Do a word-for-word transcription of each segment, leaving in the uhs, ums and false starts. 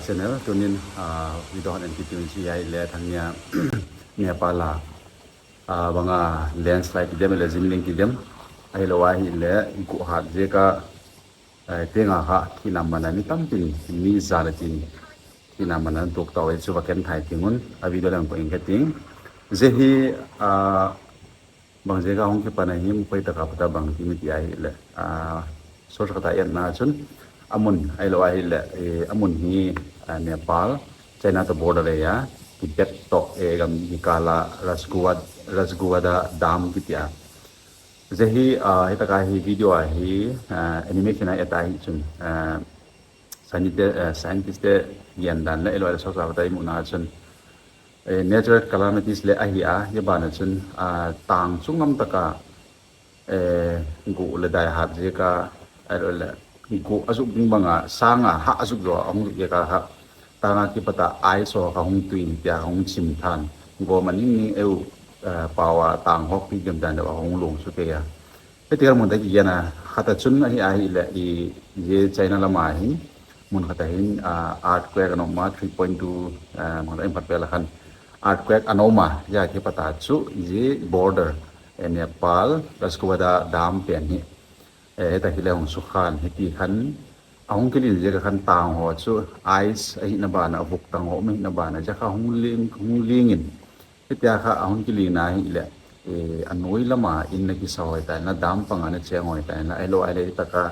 Channel, tunin, ah, video hon en kit ding chu ahile thangnia Nepal a, ah, banga landslide kidem le zinling kidem. Ahilou ahile guh hat jeh a, eh, tenga kha thina mana mi tampin mi ja le tin thina mana tuak tau chu va ken thai tingun a video lang ko in ka ting. Jeh hi, ah, Bang jeh a hung kipan ahi, koi taka pata bang ti mi ti ahile, ah, source khat a en na chun, amun, ahilou ahile, eh, amun hi, ah, Nepal, China to border area, Tibet to, eh, gam kikal a Rasguad-, Rasguada Dam kiti a. Jeh hi, ah, hitaka hi video ahi, ah, animation a et ahi chun, ah, scientist, eh, scientist te gen dan le, ahilou le source khat a i mu na chun, eh, natural calamities le ahi a, hia bana chun, ah, tang chu ngam taka, eh, guh le dai hat jeh a, ahilou le, guh a juk ding banga, sanga ha a juk jo, a hung juk jeh a kha, tanga kipata ice ho kha hung tui, tia hung chim than, gom a ning ning eu, eh, pao a tang hok pi dem dan le a hung long chu kei a. Hiti khan mun ta kigen a, khat a chun ahi, ahile i, jeh China lama hin, mun khat a hin, ah, earthquake ana um a, three point two, ah, mun khat a hin phat vel a khan earthquake ana um a, hia kipata chu, jeh border, eh, Nepal, Rasguada Dam pen hi, eh, hita hile hung sukhan, hiti khan, ahung kilin jeh a khan tang ho chu, ice ahina bana, vuk tang ho um ahina bana, jeh a kha hung ling, hung ling in, Hitia kha ahung kilin ahile, eh, anoi lama in ana kisa hoi tai na, dam panga ana cheng hoi tai na, ahilou ahile hitaka,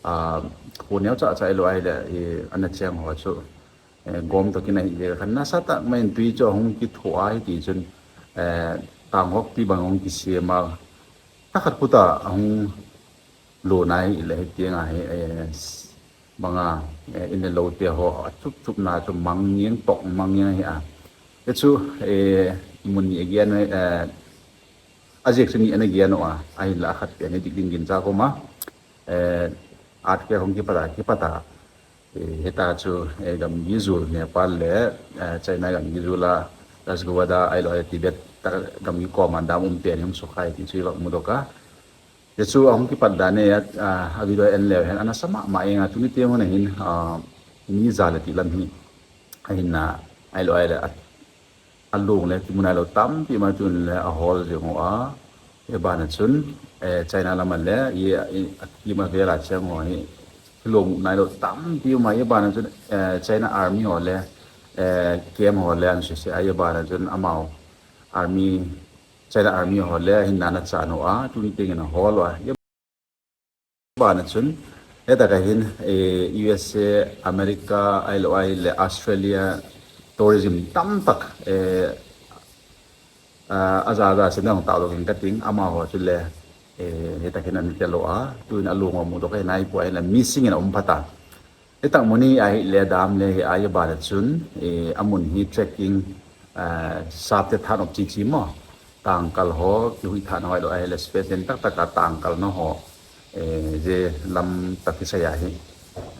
ah, kho neo cha cha ahilou ahile, eh, ana cheng ho chu, eh, gom to kin ahi jeh a khan nasatah mai in tui chu ahung kitho ahi ti chun, eh, tang hok ti bang hung kisem a, thakhat puta ahung lo nai le hiti nga hi, eh, banga, eh, in le lou te ho a chup chup na chu mang ngieng tok mang ngieng hi a. Te chu, eh, mun ni a gen, eh, a jek chu ni ana gen u a, ahinla a khat pen hi dik ding gin cha koma, eh, earthquake hung kipata, kipata, eh, hita chu, eh, gamgi jul Nepal le, eh, China gamgi jul a, Rasguada, ahilou le Tibet, ta gamgi koma dam um pen hung sukhai ti chu i va mu doh a. Jesu ahung kipat dan e, a, a video en leu hen, ana sa mama e nga, tuni te mun a hin, a, mi ja le ti lam hi, ahin na, ahilou ahile, a, alung le, kimu nailou tampi ma tun le, ahol jeng u a, e bana chun, eh, China lam a le, i, i, a, kima vela cheng ho hi, kilung nailou tampi ma, e bana chun, eh, China Army ho le, eh, K M ho le, an suse a, e bana chun, amau, Army, China Army ho le, ahin na na cha no a, tuni te ngin ahol u a, e bana chun, hetaka hin, eh, U S A, America, ahilou ahile Australia, tourism tamtak, eh, ah, aja ja sin dong tao lo kin kating, amaho chu le, eh, hetaka hin an te lou a, tuin alung u mu doh ka hin ai pu ahile missing in a um phat a. Hitak mun hi ahile dam le hi a, e bana chun, eh, amun hi trekking, eh, sap te than op chi chi mo. Tangkal ho, kihui than ho, ahilou ahile special taktak a tangkal na ho, eh, je lam tah kisai a hi,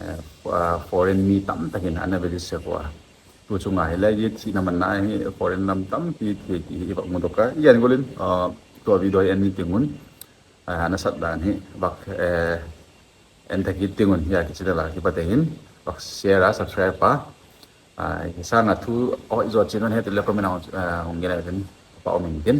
eh, ah, foreign mi tamtak in ana visit sek u a. Tu chunga hile, je thina man na hi, foreign lam tampi thi ti hi i va mu doh a. I an golin, ah, tua video i en ni tingun, ah, ana sat dan hi, vak, eh, en thak hi tingun hi a kichi da la, kipat a hin, vak share a, subscribe a, ah, hi sanga thu, oi, jo chin on het le comment a, ah, hung gel a hin, pa om in tin.